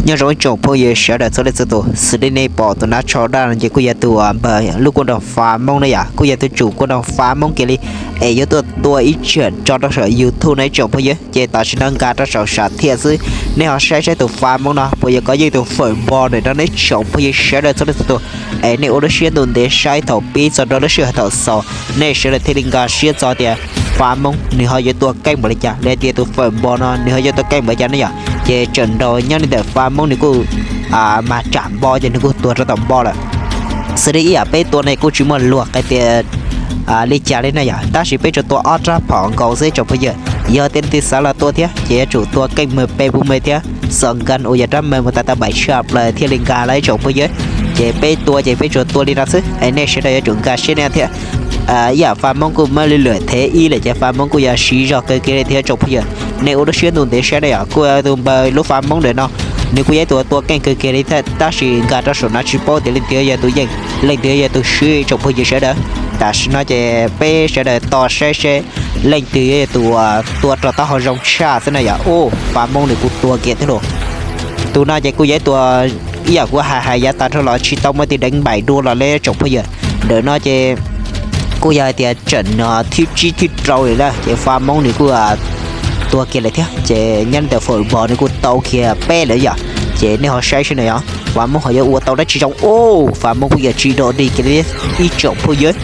Nyob zoo ib tsoom phooj ywg sawv daws txhua leej txhua tus, xws li nej pom tus nab tsho daj no ces kuj yog tus npawg lub kuj nrog Fab Moob na yom, kuj yog tus tsum kuj nrog Fab Moob kiag li, es yuav tuaj tua ib tsam tso rau saum YouTube no ib tsoom phooj ywg. Ces tam sim no nkag rau saum sam thiaj xwb, nej ho saib saib tus Fab Moob no puas yog kov yeej tus fawm npo ntawm no ne tsoom phooj ywg sawv daws txhua leej txhua tus. Es nej ua lub siab ntuj ntev saib thaum pib txog rau lub sij hawm thaum xaus, nej sawv daws thiaj li nkag siab txog tias Fab Moob nws ho yuav tua keej npaum li cas, los tias tus fawm npo no nws ho yuav tua keej npaum li cas ne yom. Ces tseem nrog nyob li ntawm Fab Moob nws kuj mag tsam npo ces nws kuj tuag rau tom npo lawm. Xws li ib yam peb tua no kuj tsis muaj luag qhia tias li cas li na yom, tab sis peb tsuas tua ob rab phom nkaus xwb tsoom phooj ywg. Yog tias leej twg xav los tua thiab ces yuav tsum tua keej mawg pe pug mawg thiab xos nkas uas yog rab mawg mus tas tau npaim tshaj plaws thiaj li nkag los ib tsoom phooj ywg. Ces peb tua ces peb tsuas tua li no xwb, es nej sawv daws yuav tsum nkag siab nej thiab. Ib yam Fab Moob kuj muab lwm lwm thev ib lawm ces Fab Moob kuj yog siv zog kawg kiag li thiab tsoom phooj ywg. Nej ua lub siab ntuj ntev saib na yom, kuj yog tus npawg lub Fab Moob ntawm no, nws kuj yog ib tus tua keej kawg kiag li thiab, tab sis nkag rau saum no tsis paub tias leej twg yog tus yeej, leej twg yog tus swb tsoom phooj ywg sawv daws. Tam sim no ces peb sawv daws tos saib seb leej twg yog tus tua rau taub hau zoo tshaj xwb na yom. Ub, Fab Moob nws kuj tua kiag thiab lauj. Tus no ces kuj yog ib tus, ib yam kuv hais hais yav tas nrho los tsis tau muaj tus deev npaim dua los li tsoom phooj ywg. Ntawm no ces kuj yog hais tias tseem thib tsib thib rau li lawm ces Fab Moob nws kuj tua kiag lawm thiab, ces nyob ntawm fawm npo nws kuj tau kiag peb lawm yom. Ces nej ho saib seb na yom, Fab Moob ho yuav ua tau dab tsi zoo. Ub, Fab Moob kuj yog tsis dog dig kiag li ib tsoom phooj ywg.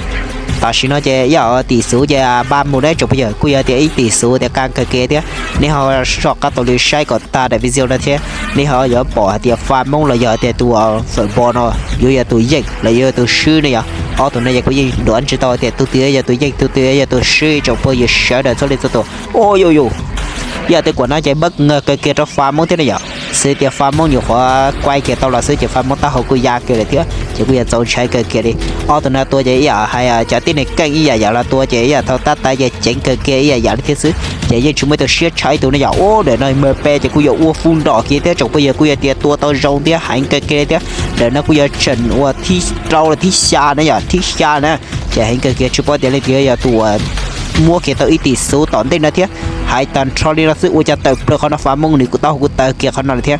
Tam sim no ces ib yam tim xus ces npaj mus na tsoom phooj ywg, kuj yog tias ib tim xus tias qab kawg kiag thiab. Nej ho soj qab taug lw saib kom tag daim video no thiab nej ho yuav pom hais tias Fab Moob los yog tias tus fawm npo no yuav yog tus yeej los yuav yog tus swb ne yom. Ob tug no ces kuv yeej ntuas tsis tau tias tus twg yog tus yeej tus twg yog tus swb tsoom phooj ywg sawv daws txhua leej txhua tus. Ub, yus yus, yog tej kuam no ces npaj kawg kiag rau Fab Moob thiab ne yom. Xws tias Fab Moob nyuam qhuav kuaj kiag tau los xwb ces Fab Moob taub hau kuj ya kiag lawm thiab ces kuj yog txaus ntshai kawg kiag li. Ob tug no tua ces ib yam hais cov tib neeg keej ib yam yam los tua ces ib yam thaum tab tais ces ceev kawg kiag ib yam yam li thiab xwb. Ces yeej tsis muaj ib tug siab tshaj ib tug ne yom. Ub, ntawm no M P ces kuj yog ua foob nrom kiag thiab tsoom phooj ywg, kuj yog tias tua tau zoo thiab heev kawg kiag li thiab. Ntawm no kuj yog tseem uas thib rau los thib xya na yom, thib xya na. Ces heev kawg kiag tsis paub tias leej twg yog tus uas muab kiag tau ib tim xus tom ntej no thiab. Hais tag nrho li no xwb ua cas tawm plaws qhov no Fab Moob nws kuj taub hau kuj tawg kiag qhov no lawm thiab.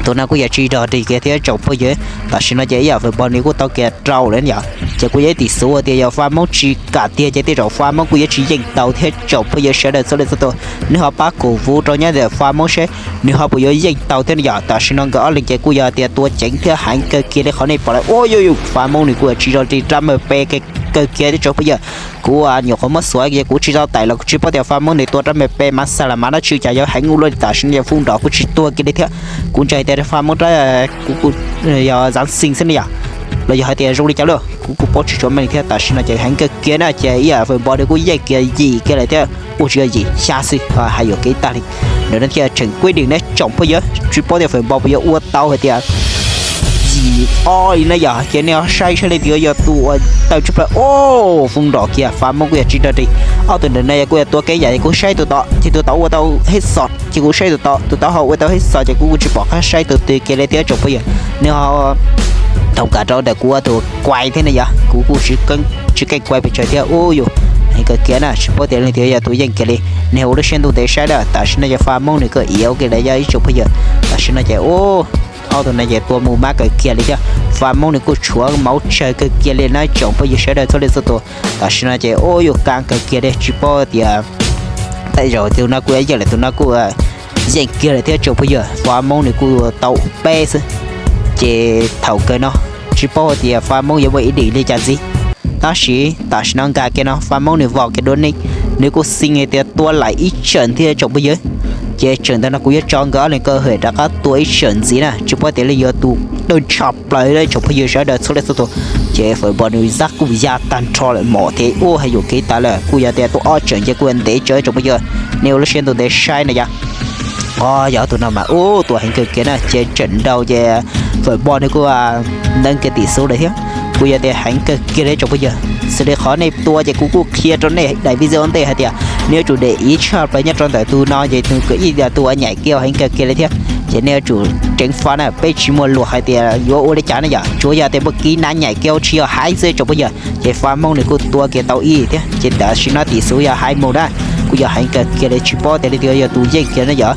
Tus no kuj yog tsis dog dig kiag thiab tsoom phooj ywg. Tam sim no ces ib yam fawm npo nws kuj tau kiag rau lawm yom. Ces kuj yog ib tim xus tias yog Fab Moob tsis kam tiag ces tej zaum Fab Moob kuj yuav tsis yeej tau thiab tsoom phooj ywg sawv daws txhua leej txhua tus. Nws ho pab koom vov rau nyob ntawm Fab Moob seb nws ho puas yuav yeej tau thiab ne yom. Tam sim no nkawd ob leeg ces kuj yog tias tua ceev thiab heev kawg kiag li qhov nej pom lawm. Ub, yus yus, Fab Moob nws kuj yog tsis dog dig rab M P kawg kiag thiab tsoom phooj ywg. Kuv nyuam qhuav muab xuav ces kuv tsis tau tawm los kuv tsis paub tias Fab Moob nws tua rab M P mas xa las mas dab tsi cas yuav heev ua luaj li. Tam sim no yog foob nrom kuj tsis tuag kiag li thiab. Kuv ntshai tias Fab Moob rab, kuv kuj yog zav xi xwb ne yom, los yog hais tias zoo li cas lawm kuv kuj paub tsis tshua meej thiab. Tam sim no ces heev kawg kiag na ces ib yam fawm npo nws kuj yeej kiag yim kiag lawm thiab. Ua tsis yog yim, xya xwb, hais yuam kev tag li. Ntawm no thiaj tseem kuj dim ne tsoom phooj ywg, tsis paub tias fawm npo puas yuav ua tau hais tias yim ob li na yom. Ces nej ho saib saib leej twg yog tus uas tawm tsib plaws. Ub, foob nrom kiag, Fab Moob kuj yog tsis dog dig. Ob tug ntawm no yog kuj yog tua keej yam ces kuv saib tus tod ces tus tod ua tau head shot ces kuv saib tus tod, tus tod ho ua tau head shot ces kuv kuj tsis pom qab saib tus twg kiag li thiab tsoom phooj ywg. Nej ho thaum kam rau ntawm kuv ua tus kuaj thiab ne yom, kuv kuj tsis keej kuaj pes tsawg thiab. Ub yus, heev kawg kiag na, tsis paub tias leej twg yog tus yeej kiag li. Nej ua lub siab ntuj ntev saib na, tam sim no ces Fab Moob nws kuj iav kiag lawm yog ib tsoom phooj ywg. Tam sim no ces ub, ob tug no ces tua mus mab kawg kiag li thiab. Fab Moob nws kuj tshuav mauv tsawg kawg kiag li na tsoom phooj ywg sawv daws txhua leej txhua tus. Tam sim no ces ub yus, qab kawg kiag li, tsis paub tias tej zaum tus no kuj yeej lawm, tus no kuj yeej kiag lawm thiab tsoom phooj ywg. Fab Moob nws kuj tau peb xwb. Ces thaum kawg no tsis paub tias Fab Moob yuav muaj ib dim li cas ntxiv. Tab sis tam sim no nkag kiag no Fab Moob nws vau kiag dua neeg, nws kuj xi hais tias tua laim ib tsam thiab tsoom phooj ywg. Ces tsam ntawd no kuv yuav tso nkawd ob leeg kaw hawm rov qab tua ib tsam ntxiv na, tsis paub tias leej yuav tus dawb tshaj plaws li tsoom phooj ywg sawv daws txhua leej txhua tus. Ces fawm npo nws zab kuj ya tag nrho lawm mom thiab ub, hais yuam kev tas lawm, kuj yog tias tua ob tsam ces kuj ntev tsawv tsoom phooj ywg. Nej ua lub siab ntuj ntev saib na yom. Os, yog tus no mas ub, tua heev kawg kiag na, ces tsam nrau ces fawm npo nws kuj nteev kiag tim xus lawm thiab. Kuj yog tias heev kawg kiag li tsoom phooj ywg. Xws li qhov nej tua ces kuv kuj qhia rau nej daim video ntej hais tias nej yuav tsum de ib tshaj plaws nyob rau ntawm tus no ces nws kuj ib yam tus uas nyaim kiag heev kawg kiag li thiab. Ces nej yuav tsum ceev faj na, peb tsis muaj luag hais tias yuav ua li cas na yom, tsuav yog tias muaj kib nab nyaim kiag tsis yog haib xwb tsoom phooj ywg. Ces Fab Moob nws kuj tua kiag tau ib thiab, ces tam sim no tim xus yog haib mus na, kuj yog heev kawg kiag li, tsis paub tias leej twg yog tus yeej kiag na yom.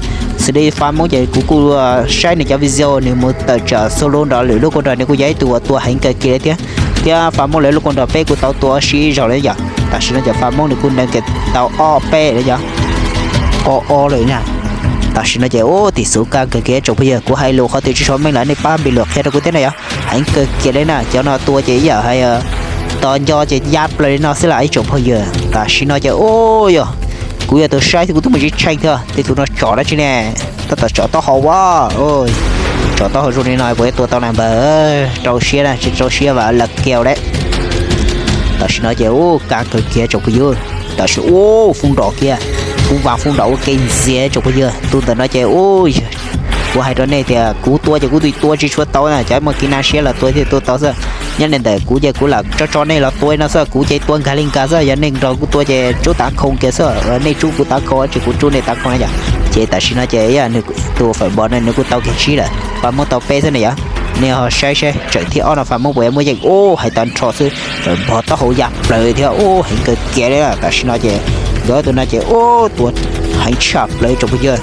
Li Faj Moob ces kuv kuj saib nws cov video nws mus tawm tsam solo nrog lwm lub kua nrog nws kuj yog ib tug uas tua heev kawg kiag li thiab. Thiab Faj Moob lawv lub kua nrog peb kuj tau tua sib ib zaug li yom. Tam sim no ces Faj Moob nws kuj nws kev tau ob peb li yom, ob ob lawm na. Tam sim no ces ub tim xus kaj kawg kiag tsoom phooj ywg, kuv hais lus qhov twg tsis tshua meej lawm nej pab npis lus qhia rau kuv thiab na yom. Heev kawg kiag li na, cov no tua ces ib yam hais tos nco ces ya plaws li no xwb las ib tsoom phooj ywg. Tam sim no ces ub yog kuv yog tus saib thiab kuv twb mus tsis tsheej thiab tej tus no tsom dab tsi ne. Tab tom tsom taub hau a, tsom taub hau zoo li no puas yuav tua tau na npawg. Rau siab na, tsis rau siab vam lawv kiag lawm. Tam sim no ces ub kaj kawg kiag tsoom phooj ywg. Tam sim ub foob nrom kiag, kuv vam foob nrom ua ke ntxiag tsoom phooj ywg. Tus ntawm no ces ub, kuv hais rau nej tias kuv tua ces kuv tus tua tsis tshua tau na, cov muaj kiv nab siab los tua thiaj tua tau xwb. Nyob li ntawm kuv ces kuv lam tso tso nej los tua no xwb, kuv ces tua nkag li nkag xwb, yog nej nrog kuv tua ces tsub tav khoo kiag xwb, nej tsub kuv tav khoo ces kuv tsub nej tav khoo na yom. Ces tam sim no ces tus fawm npog no nws kuj tau kiag tsib lawm, Faj Moob tau peb xwb na yom. Nej ho saib saib tsam thib ob no Faj Moob puas yuav muaj yeej ub hais tag nrho xwb, fawm npog taub hau ya plaws thiab ub heev kawg kiag li. Tam sim no ces nkawd tus no ces ub tua heev tshaj plaws tsoom phooj ywg.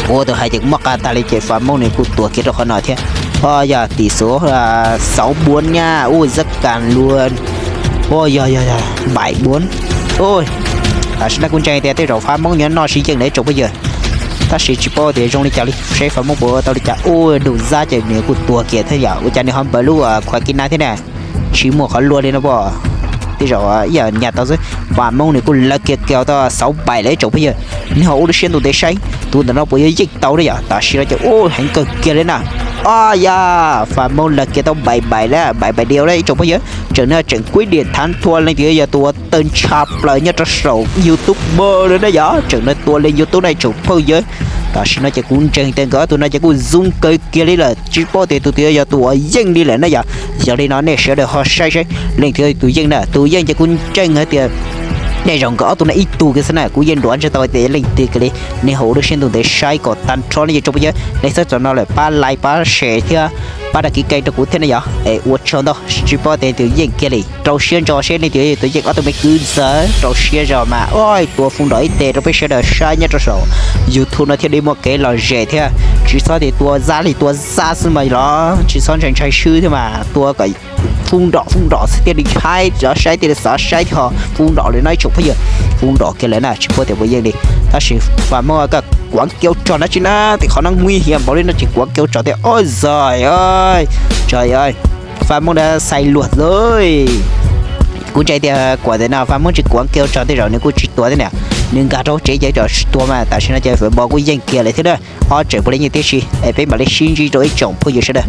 Ua tus hais ces kuv muab qab tag li ces Faj Moob nws kuj tuag kiag rau qhov no thiab. O yog tim xus xauv buv nyaj ub zab kas lua. O yog yog yog npaim buv. Tam sim no kuv ntseeg tias tej zaum Faj Moob nyob noj sib yeej li tsoom phooj ywg. Tab sis tsis paub tias zoo li cas li, seb Faj Moob puas ua tau li cas. Ub nug zab ces nws kuj tuag kiag thiab yom, ua cas nws ho npawg lub khuav kiv nab thiab na. Tsis muaj qhov luaj li no puas, tej zaum ib yam nyas tau xwb. Faj Moob nws kuj lawv kiag kiag tau xauv npaim lawm ib tsoom phooj ywg. Nej ho ua lub siab ntuj ntev saib tus ntawm no puas yuav yeej tau li yom. Tam sim no ces ub heev kawg kiag li na. O yog Faj Moob lawv kiag tau npaim npaim lawm, npaim npaim diav lawm ib tsoom phooj ywg. Tseem no tseem kuib diam thav nthua leej twg yog tus uas tawg ntsha plaws nyob rau saum YouTube lawm na yom, tseem no tua li YouTube na ib tsoom phooj ywg. Tam sim no ces kuv ntseeg tias nkawd ob tug no ces kuj zoo kawg kiag li lawm, tsis paub tias tus twg yog tus uas yeej li lawm na yom. Yog li no nej sawv daws ho saib saib leej twg tus yeej na, tus yeej ces kuv ntseeg hais tias nej zaum nkawd ob tug no ib tug kiag xwb na, kuv yeej nrov ntshe tau tias leej twg kiag li. Nej ho ua lub siab ntuj ntev saib kom tag nrho nej tsoom phooj ywg, nej saib txog no lawm pab like pab share thiab pab đăng ký kênh rau kuv thiab na yom. Es ua tsaug ntau, tsis paub tias tus yeej kiag li, rau siab ntso seb leej twg tus yeej ob tug me kwv ntxawg, rau siab zog mas ua tua foob nrom ib teg rau peb sawv daws saib nyob rau saum YouTube no thiaj li muaj kev lom zem thiab. Tsis txhob tias tua zab li tua zab xwb mas los tsis txhob ntshai ntshai swb thiab mas tua kom foob nrom foob nrom xwb thiaj li haib, xav saib thiaj li xav saib thiab, foob nrom li no ib tsoom phooj ywg. Foob nrom kiag lawm na, tsis paub tias puas yeej li. Tab sis Faj Moob koj kuav kiag ua tsaug dab tsi na, tim qhov no nguy hiểm npaum li no tseem kuav kiag ua tsaug thiab. Oj zog, Faj Moob dab xais luag xwb. Kuv ntseeg tias kuam ntawm no Faj Moob tsis kuav kiag ua tsaug tej zaum nws kuj tsis tuag thiab na. Nws nkag rau tsev ces tsis tuag mas tam sim no ces fawm npog kuj yeej kiag lawm thiab na. Ob tseem puav leej yeej tib si es peb mam li sib ntsib rau ib tsoom phooj ywg sawv daws.